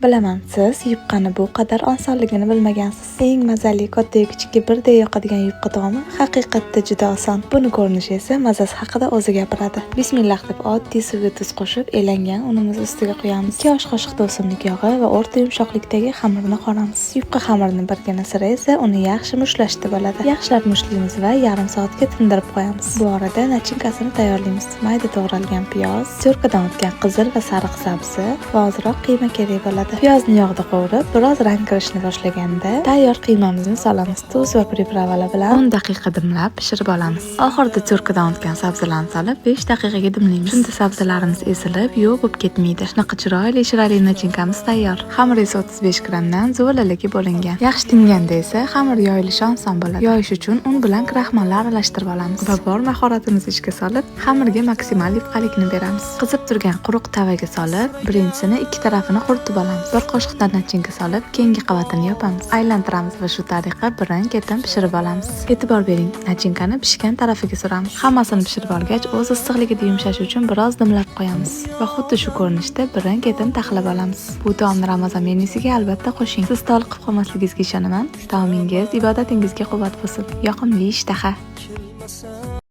Bilaman, siz yupqani bu qadar osonligini bilmagansiz. Eng mazali, katta-yu kichikka birdek yoqadigan yupqa taomi haqiqatda juda oson. Buni ko'rinishi esa mazasi haqida o'zi gapiradi. Bismillah deb oddiy suvga tuz qo'shib, elangan unimiz ustiga quyamiz. 2 osh qoshiqda o'simlik yog'i va o'rta yumshoqlikdagi xamirni qoramiz. Yupqa xamirni birgina siri esa uni yaxshi mushtlashda bo'ladi. Yaxshilab mushtlaymiz va yarim soatga tindirib qo'yamiz. Bu orada nachinkasini tayyorlaymiz. Mayda to'g'ralgan piyoz, terkadan o'tgan qizil va sariq sabzi va ozroq qiyma kerak bo'ladi. Piyozni yog'da qovurib, biroz rang kirishni boshlaganda tayyor qiymamizni solamiz. Tuz va приправа lar bilan 10 daqiqa dimlab pishirib olamiz. Oxirida terkadan o'tgan sabzilarni solib 5 daqiqaga dimlaymiz. Shunda sabzilarimiz ezilib, yo'q bo'lib ketmaydi. Shunaqa chiroyli shirali nachinkamiz tayyor. Xamir esa 35 grammdan zuvalaliga bo'lingan. Yaxshi tinganda esa xamir yoyilishi oson bo'ladi. Yoyish uchun un bilan kraxmalni aralashtirib olamiz va bor mahoratimizni ishga solib, xamirga maksimal yupqalikni beramiz. Qizib turgan quruq tavaga solib, birinchisini ikki tarafini quritib olamiz. Bir qoshiqdan nachinka solib, keyingi qavatini yopamiz. Aylantiramiz va shu tariqa birin-ketin pishirib olamiz. E'tibor bering, nachinkani pishgan tarafiga suramiz. Hammasini pishirib olgach, o'z issiqligida yumshashi uchun biroz dimlab qo'yamiz va xuddi shu ko'rinishda birin-ketin taxlab olamiz. Bu taomni Ramazon menyusiga albatta qo'shing. Siz toliqib qolmasligingizga ishonaman. Taomingiz ibodatingizga quvvat bo'lsin. Yoqimli ishtaha.